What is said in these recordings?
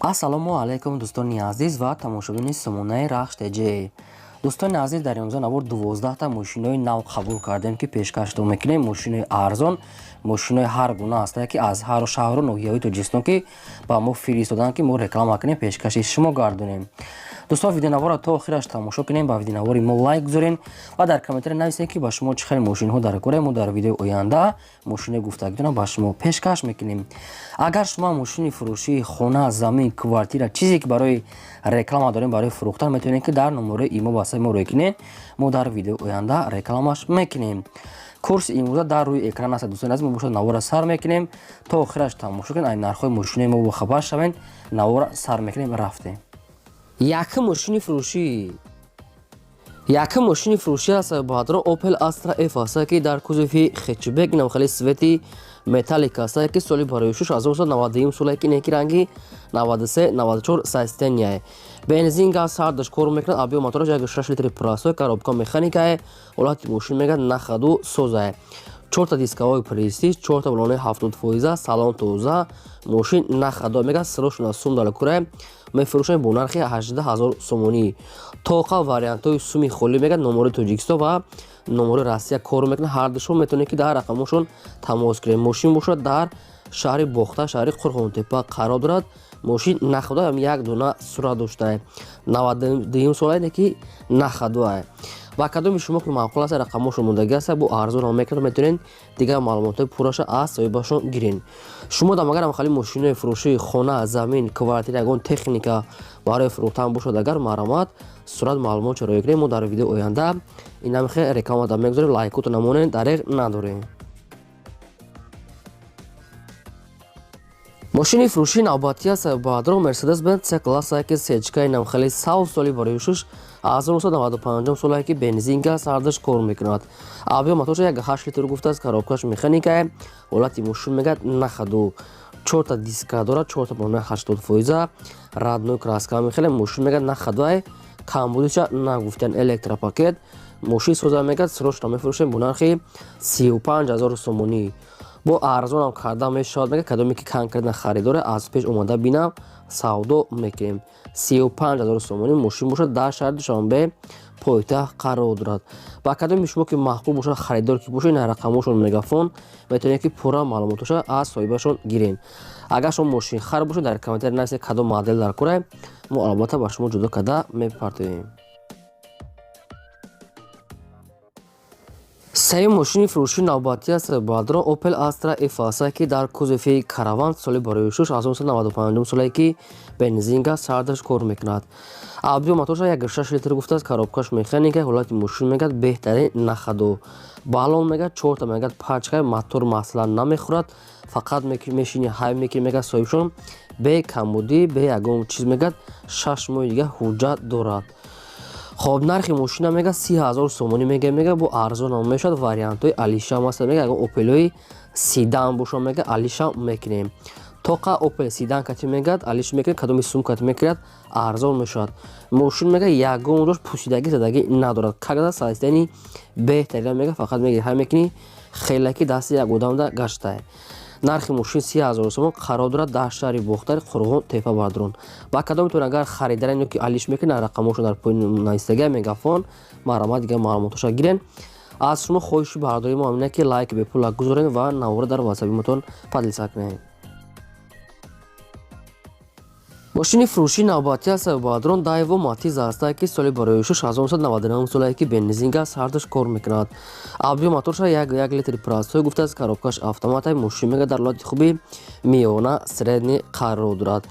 Ассалому алайкум, дӯстони азиз ва тамошобини сомонаи Рахш ТЖ. Дӯстони азиз, дар имрӯза навор 12та мошинои нав қабул кардем, ки пешкаштон мекунем. Мошинои арзон, мошинои ҳар гуна ҳастае, ки аз ҳару шаҳру ноҳияҳои Тоҷикистон ки ба мо фиристоданд, ки мо реклама кунем, пешкаши шумо гардонем. Дӯстон, видеонаворро то охираш тамошо кунем, ба видеонавори мо лайк гузорем ва дар комментария нависем, ки ба шумо чӣ хел мошинҳо дар кора. Мо дар видеои оянда мошинои гуфтагитонро ба шумо пешкаш мекунем. Агар шумо мошини фурӯшии хона, замин, квартира, чизе ки барои реклама дорем, барои фурӯхтан, метавонед, ки дар номерои имо васаи мо рӯй кунед. Мо дар видеои оянда рекламаш мекунем. Курси имрӯза дар рӯи экран аст. Дӯстони азиз, мо бошад навора сар мекунем, то охираш тамошо кунед, ай нархҳои мошинои мо бохабар шавед. Навора сар мекунем, рафтем. Якум мошини фурӯшӣ аст, баъдро Opel Astra F аст, ки дар кузови хэтчбек, инам хеле цвети металлик аст, ки соли барои 1991 соле, ки неки ранги 93, 94 состояние, бензин, газ ҳардаш кор мекунад. Объём мотораш 1,6 литри простой, коробка механикае. Ҳолати мошин мегӯяд на ходу созае, чорта дисковой престиж, чорта балонаи 70%, салон тоза, мошин на ходу мегӯяд, срочно сум дар курае. Мефурӯшем бо нархи 18 000 сомонӣ. Тоқа вариантҳои суми холӣ мегӯяд, номори Тоҷикистон ва номори Россия кор мекунад ҳардушон. Метавонед, ки дар рақамошон тамос кунед. Мошин бошад, дар шаҳри Бохта, шаҳри Қурғонтепа қарор дорад. Мошин на ходу, як дона сурат доштае, 92-юм солае, ки на ходуае. Ба кадоми шумо ки маъқул аст, рақамошон мондагӣ аст, бо арзон мекунад, метавонед дигар маълумотҳои пурраша аз соҳибашон гирен. Шумо дам агар хали мошинои фурӯшии хона, замин, квартира, ягон техника барои фурӯхтан бошад, агар марҳамат, сурат маълумот чароя кунед. Мо дар видеои оянда инамихе рекламада мегузорем. Лайкото намонед, дареғ надорем. Мошини фурӯшии навбатӣ аст, баъдро Мерседес Бенз С класса, ки сечка, инам хеле сав, соли барои шуш 1995 солае, ки бензин, газ ҳардаш кор мекунад. Объём моторша 1,8 литр гуфтааст, коробкаш механикае. Ҳолати мошин мегӯяд на ходу, чорта диска дорад, чорта балонаи 80%, родной краска мехеле. Мошин мегӯяд на ходуай, камбудиша нагуфтан, электропакет. Мошин соза мегӯяд, срочно мефурӯшем бо нархи 35 000 сомонӣ. Бо арзонам карда мешавад мега. Кадоме ки конкретно харидоре, аз пеш омада бинам, савдо мекунем. 35 000 сомонӣ. Мошин бошад, дар шаҳри Душанбе, пойтахт қарор дорад. Ба кадоми шумо ки маъқул бошад, харидор ки бошед, ин рақамошон Мегафон, метавонед, ки пурра маълумотоша аз соҳибашон гирем. Агар шумо мошинхар бошед, дар комментария нависед, кадом модел дар кора, мо албатта ба шумо ҷудо карда мепартоем. Сеюм мошини фурӯшии навбатӣ аст, баъдро Opel Astra F аст, ки дар кузови караван, соли барои шуш 1995 соле, ки бензин, газ ҳардаш кор мекунад. Объём моторша 1,6 литр гуфтааст, коробкаш механика. Ҳолати мошин мегӯяд беҳтарин, на ходу. Балон мегӯяд чорта, мегӯяд пачка, мотор масла намехӯрад, фақат мешини ҳай мекунӣ. Мегӯяд соҳибшон бе камбудӣ, бе ягон чиз, мегӯяд 6 моҳи дига ҳуҷҷат дорад. Хоб, нархи мошина мега 30 000 сомонӣ мега, бо арзонам мешавад. Вариантҳои алишам аст, мега ягон Опелҳои седан боша, мега алишам мекунем. Тоқа Опел седан кати мегӯяд алиш мекунем, кадоми сум кати мекунад, арзон мешавад. Мошин мега ягон ҷош пусидагӣ задагӣ надорад, когда состояние беҳтарина, мега фақат меги ҳай мекунӣ, хелаки дасти як одамда гаштае. Нархи мошин 30 000 сомон, қарор дорад дар шаҳри Бохтари, Қурғон Тепа. Бардорон, ба кадомитон агар харидарен ё ки алиш мекунед, рақамошон дар поёни навистагия Мегафон, марҳамат, дигар маълумотоша гирен. Аз шумо хоҳиши бардории мо ҳамина, ки лайк бепула гузорен ва навора дар ватсапимотон поделиться кунед. Мошини фурӯшии навбатӣ аст, баъдрон Дайво Матиз аст, ки соли барои шуш 1999 солае, ки бензин, газ ҳардаш кор мекунад. Объём моторша 1,1 литри простой гуфтааст, коробкаш автоматай. Мошин мега дар ҳолати хуби миёна, средний қарор дорад.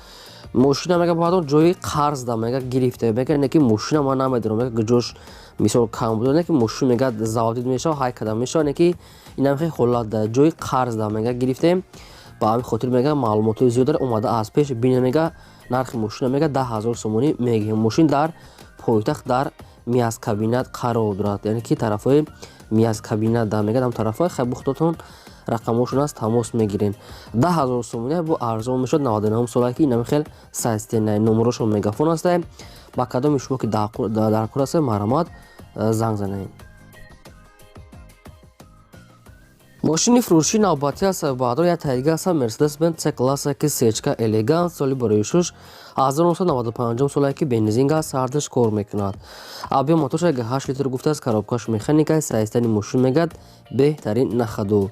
Мошина мега баъдон ҷои қарз да мега гирифта, мега не ки мошина ман намедонам, мега ҷош мисол кам буда, не ки мошин мега заводид мешава, ҳай када мешава, не ки инам хеле ҳолат да ҷои қарз да мега гирифтем. Ба ҳамин хотир мега маълумотҳои зиёд дора, омада аз пеш бина. Мега нархи мошина мега 10 000 сомонӣ мегиҳем. Мошин дар пойтахт, дар мясокомбинат қарор дорад, яъне ки тарафҳои мясокомбинат да мега, ам тарафҳои хай бухтотон рақамошон аст, тамос мегирен. 10 000 сомонӣ, бо арзон мешавад. 99 сола, ки инами хел состояние, номерошон Мегафон аста. Ба кадоми шумо ки дар кор аст, марҳамат, занг занед. Мошини фурӯшии навбатӣ аст баъдро як тайга аст Mercedes-Benz C-класса ки сечка элегант соли барои шуш 1995 соле ки бензин газ ҳардаш кор мекунад. Объем моторша 8 литр гуфтааст, коробкаш механика, состояние мошин мегӯяд беҳтарин на ходу.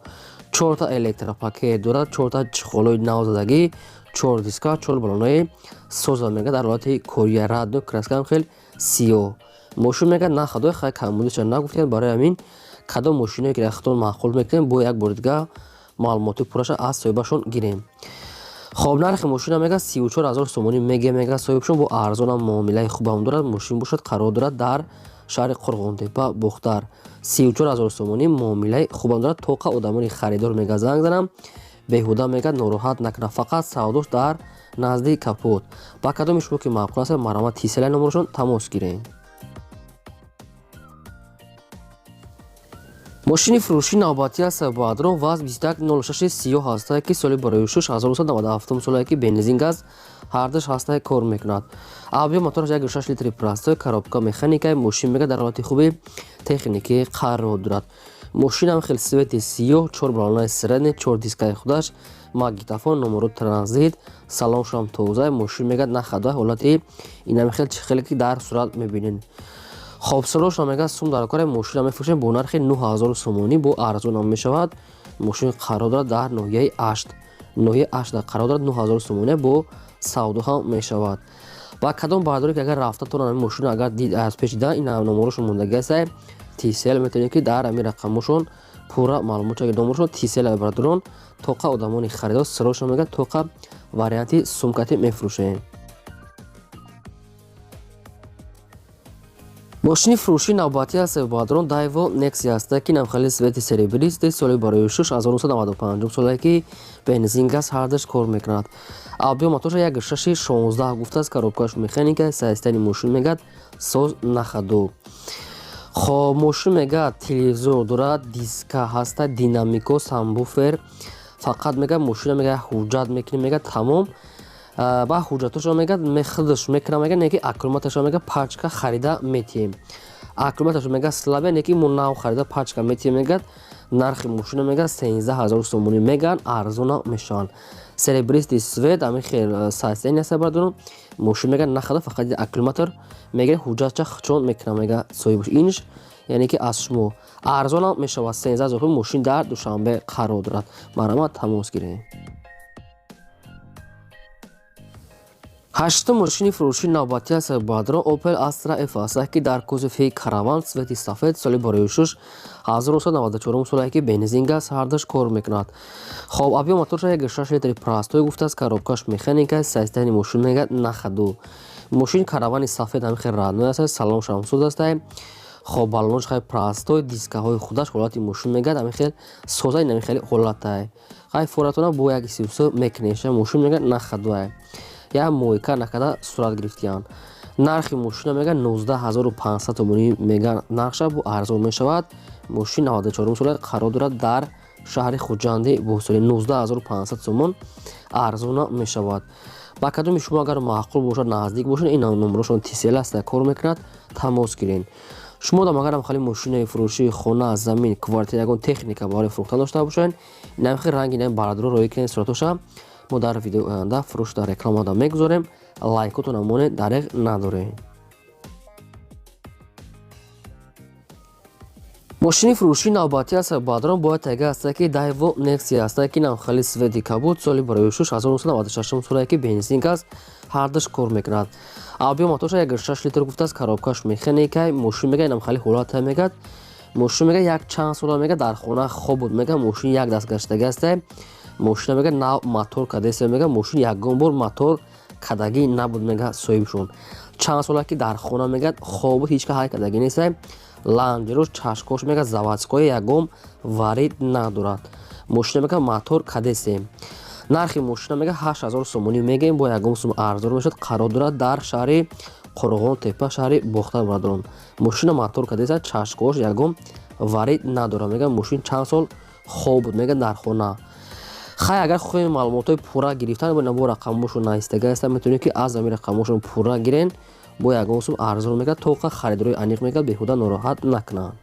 Чорта электропакет дорад, чорта чехолои навзадагӣ, чор диска, чор баллонаи соза мегӯяд дар ҳолати кория радно, краскаам хел сиёҳ. Мошин мегӯяд на ходу, хай камбудиша нагуфтем, барои ҳамин кадом мошиное ки худтон маъқул мекунем, бо як бори дига маълумоти пурраша аз соҳибашон гирем. Хоб, нархи мошина мегӯяд 34 000 сомонӣ мегӯяд, мегӯяд соҳибшон бо арзонам муомилаи хубам дорад. Мошин бошад қарор дорад дар шаҳри Қурғонтепа, Бохтар. 34 000 сомонӣ муомилаи хубам дорад. Тоқа одамони харидор мегӯяд занг занам, беҳуда мегӯяд нороҳат накунад, фақат савдош дар назди капот. Ба кадоми шумо ки маъқул аст, марҳамат, тисела номерошон тамос гирем. Мошини фурӯшии навбатӣ аст баъдро ВАЗ 2106 сиёҳ ҳастае ки соли барои шуш 1997 соле ки бензин газ ҳардаш ҳастае кор мекунад. Объем мотораш 1,6 литри простой, коробка механика, мошин мегӯяд дар ҳолати хуби техникӣ қарор дорад. Мошинам хел цвети сиёҳ, чор баллонаи средний, чор дискаи худаш, магнитофон, номеро транзит, салоншам тоза. Мошин мегӯяд на ходу, ҳолати инами хел чӣ хеле ки дар сурат мебинед. Хоб, срочно мегӯяд сум дар кори, мошина мефурӯшем бо нархи 9000 сомонӣ, бо арзонам мешавад. Мошин қарор дорад дар ноҳияи Ашт, ноҳияи Ашт қарор дорад, 9000 сомонӣ бо савдо ҳам мешавад. Ба кадом бардоре ки агар рафта тонам ҳамин мошина агар дид аз пеш дидан, ин номерошон мондагӣ аст, Тисел метавонед ки дар ҳамин рақамошон пурра маълумот чаги номерошон Тисел бардорон. Тоқа одамони харидор срочно мегӯяд, тоқа варианти сумкати мефурӯшем. Мошини фурӯшии навбатӣ аст баъдрон Daewoo Nexia аст ки намхели цвети серебристый соли барои шуш 1995 соле ки бензин газ ҳардаш кор мекунад. Объем моторша 1,6 16 гуфтааст, коробкаш механика, состояние мошин мегӯяд соз на ходу. Хоб, мошин мегӯяд телевизор дорад, диска ҳаста, динамико, сабвуфер. Фақат мегӯяд мошина мегӯяд ҳуҷҷат мекунем, мегӯяд тамом. Ба ҳуҷҷатошро мегӯяд худаш мекунам, мегӯяд не ки аккумуляторшо мегӯяд пачка харида метиҳем. Аккумуляторшо мегӯяд слабый, не ки мо нав харида пачка метиҳем, мегӯяд. Нархи мошина мегӯяд 13 000 сомонӣ мегӯянд, арзона мешаванд. Серебристый цвет, ҳамин хел состояние аст бардорам. Мошин мегӯяд на ходу, фақат аккумулятор мегирем, ҳуҷҷатча чон мекунам, мегӯяд соҳибаш. Инш яъне ки аз шумо арзонам мешавад, 13 000. Мошин дар Душанбе қарор дорад, марҳамат, тамос гирем. Ҳаштум мошини фурӯшии навбатӣ аст баъдро Opel Astra F аст ки дар кузови караван цвети сафед соли барои шуш 1994 соле ки бензин газ ҳардаш кор мекунад. Хоб, объем моторша 1,6 литри простой гуфтааст, коробкаш механика, состояние мошин мегӯяд на ходу. Мошин каравани сафед ҳамин хел родной аст, салоншам соз аст. Хоб, баллонаш хай простой, дискаҳои худаш, ҳолати мошин мегӯяд ҳамин хел соза, ин ҳамин хел ҳолатай. Хай фуратона бо як сивсо мекунеша, мошин мегӯяд на ходу, як мойка накарда сурат гирифтиянд. Нархи мошина мегӯяд 19 500 сомонӣ мегӯянд, нархша бо арзон мешавад. Мошин 94 сола қарор дорад дар шаҳри Хуҷанди Бостонӣ, 19 500 сомон арзона мешавад. Ба кадоми шумо агар маъқул бошад, наздик бошад, ин номерошон Тисел аст, кор мекунад, тамос гиред. Шумо дам агарам хали мошинаи фурӯшии хона, замин, квартира, ягон техника барои фурӯхтан дошта бошед, инам хел ранги инам барадро роӣ кунед суратоша, мо дар видеои оянда фурӯш дар рекламада мегузорем. Лайкотона монед, дареғ надорем. Мошини фурӯшии навбатӣ аст баъдрон бояд тайга аст ки Daewoo Nexia аст ки намхели цвети кабуд соли барои шуш 1996 соле ки бензин газ ҳардаш кор мекунад. Объем моторша 1,6 литр гуфтааст, коробкаш механика, мошин мегӯяд намхели ҳолата мегӯяд. Мошин мегӯяд як чанд сола мегӯяд дар хона хоб буд, мегӯяд мошин як даст гаштагӣ аст. Мошина мегӯяд нав мотор кадест, мегӯяд мошин ягон бор мотор кадагӣ набуд, мегӯяд соҳибшон. Чанд сола ки дар хона мегӯяд хоб буд, ҳеҷ ка ҳай кадагӣ нест. Ланҷерош, чашкош мегӯяд заводской, ягон варид надорад. Мошина мегӯяд мотор кадесем. Нархи мошина мегӯяд 8000 сомонӣ мегӯем, бо ягон сум арзон мешавад. Қарор дорад дар шаҳри Қурғон тепа, шаҳри Бохтар бардорон. Мошина мотор кадеса, чашкош ягон варид надорад, мегӯяд мошин чанд сол хоб буд, мегӯяд дар хона. Хай, агар хоҳем маълумотҳои пурра гирифтан, бо рақамҳошон наистага аста, метавонед ки аз ҳамин рақамҳошон пурра гирен, бо ягон сум арзон мегӯяд, тоқа харидорои аниқ мегӯяд, беҳуда нороҳат накунанд.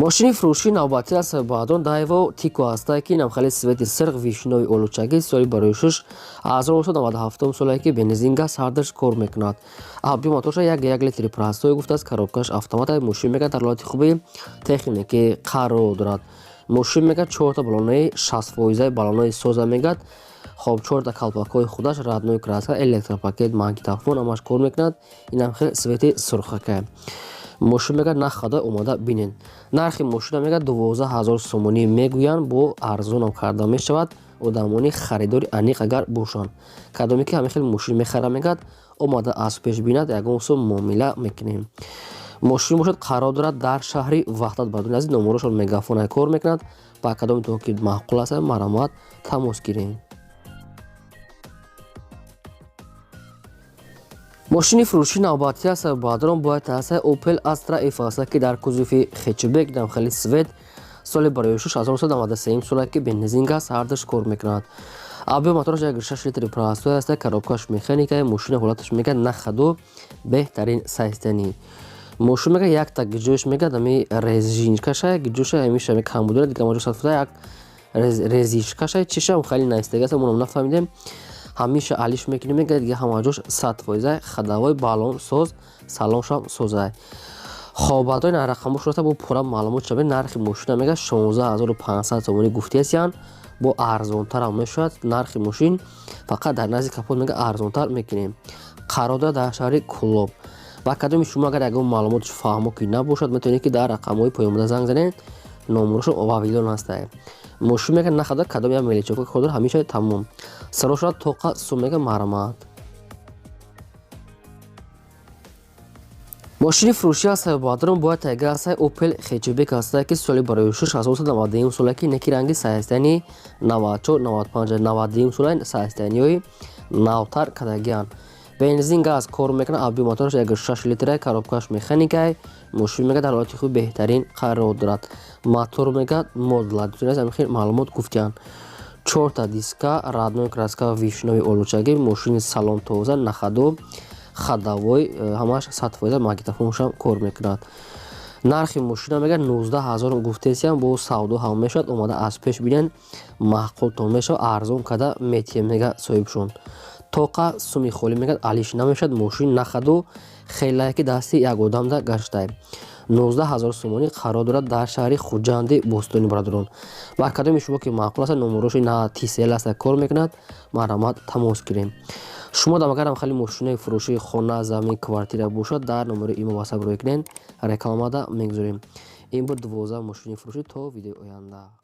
Мошини фурӯшии навбатӣ аст баъдон Дайво Тико ҳастае, ки намхали цвети сирқ, вишнёвый, олучагӣ, соли барои шуш 1997 солае, ки бензин, газ ҳардаш кор мекунад. Объём моторша 1,1 литри простой гуфтааст, коробкаш автомат. Мошин мега дар ҳолати хуби техникӣ қарор дорад. Мошин мега чорта баллонаи 60 фоизаи баллонаи соза мегад. Хоб, чорта калпакҳои худаш родной краска, электропакет, магнитофон ҳамаш кор мекунад. Инам хел цвети сурхака. Мошин мега нахада омада бинед. Нархи мошина мега 12 000 сомонӣ мегӯянд, бо арзонам карда мешавад. Одамони харидори аниқ агар бошанд, кадоме ки ҳамин хел мошин мехара, мегад, омада аз пеш бинад, ягон сум муомила мекунем. Мошин бошад, қарор дорад дар шаҳри Ваҳдат. Бардони азиз, номерошон мегафона кор мекунад. Ба кадометон ки маъқул аст, марҳамат, тамос гирем. Мошини фурӯшии навбатӣ аст баъдрон бояд аста Opel Astra F аст, ки дар кузови хэтчбек, дамхели цвет, соли барои шуш 1993 сола, ки бензин, газ ҳардаш кор мекунад. Объём мотораш 1,6 литри простой аст, коробкаш механика. Мошина ҳолаташ мега нахаду беҳтарин состояние. Мошин мега якта гиҷош мега ами резинкаша гиҷоша ҳамиша камбудора, дига маҷо садфуда як резишкаша чиша хеле наистага аст, монам нафаҳмидем. Ҳамиша алиш мекунем, мега, дига ҳама ҷош 100%, ходовой, баллон соз, салоншам созай. Хоб, баъдои рақамҳо шудаста, бо пурра маълумот шавед. Нархи мошина мега 16 500 сомонӣ гуфтиасян, бо арзонтарам мешавад. Нархи мошин фақат дар назди капот мега арзонтар мекунем. Қарор дорад дар шаҳри Кӯлоб. Ба кадоми шумо агар ягон маълумоти фаҳмо ки набошад, метавонед, ки дар рақамҳои поёнбуда занг занед. Номерошон Вавилон ҳастае. Мошин мега нахада кадом як мелочёвка кор дорад, ҳамеша тамом саро шудад. Тоқа сум мега, марҳамат. Мошини фурӯшӣ аст баъдрон бояд тайга аст Opel хэтчбек ҳастае, ки соли барои шуш 1991 сола, ки неки ранги состояние 94, 95, 91 сола, состояниҳои навтар кардагианд. Бензин, газ кор мекунад. Объём мотораш 1,6 литра, коробкаш механикай. Мошин мега дар ҳолати хуб беҳтарин қарор дорад. Мотор мега модла хел маълумот гуфтианд. Чорта диска родной краска, вишнёвый, олучагӣ. Мошини салон тоза, нахаду ходовой ҳамаш 100%, магнитофоншам кор мекунад. Нархи мошина мега 19 000 гуфтесиям, бо савдо ҳам мешавад. Омада аз пеш бинед, маъқултон мешавад, арзон карда метиҳем, мега соҳибшон. Тоқа суми холӣ мегӯяд, алиш намешавад. Мошин нахаду хелае ки дасти як одамда гаштае. 19 000 сомонӣ, қарор дорад дар шаҳри Хуҷанди бӯстонӣ. Бародарон, ба кадоми шумо ки маъқул аст, номероши на тисел аст, кор мекунад, марҳамат, тамос гирем. Шумо дам агарам хеле мошинаи фурӯшии хона, замин, квартира бошад, дар номери имо ватсап рӯй кунед, рекламада мегузорем. Ин буд 12 мошини фурӯшӣ. То видеои оянда.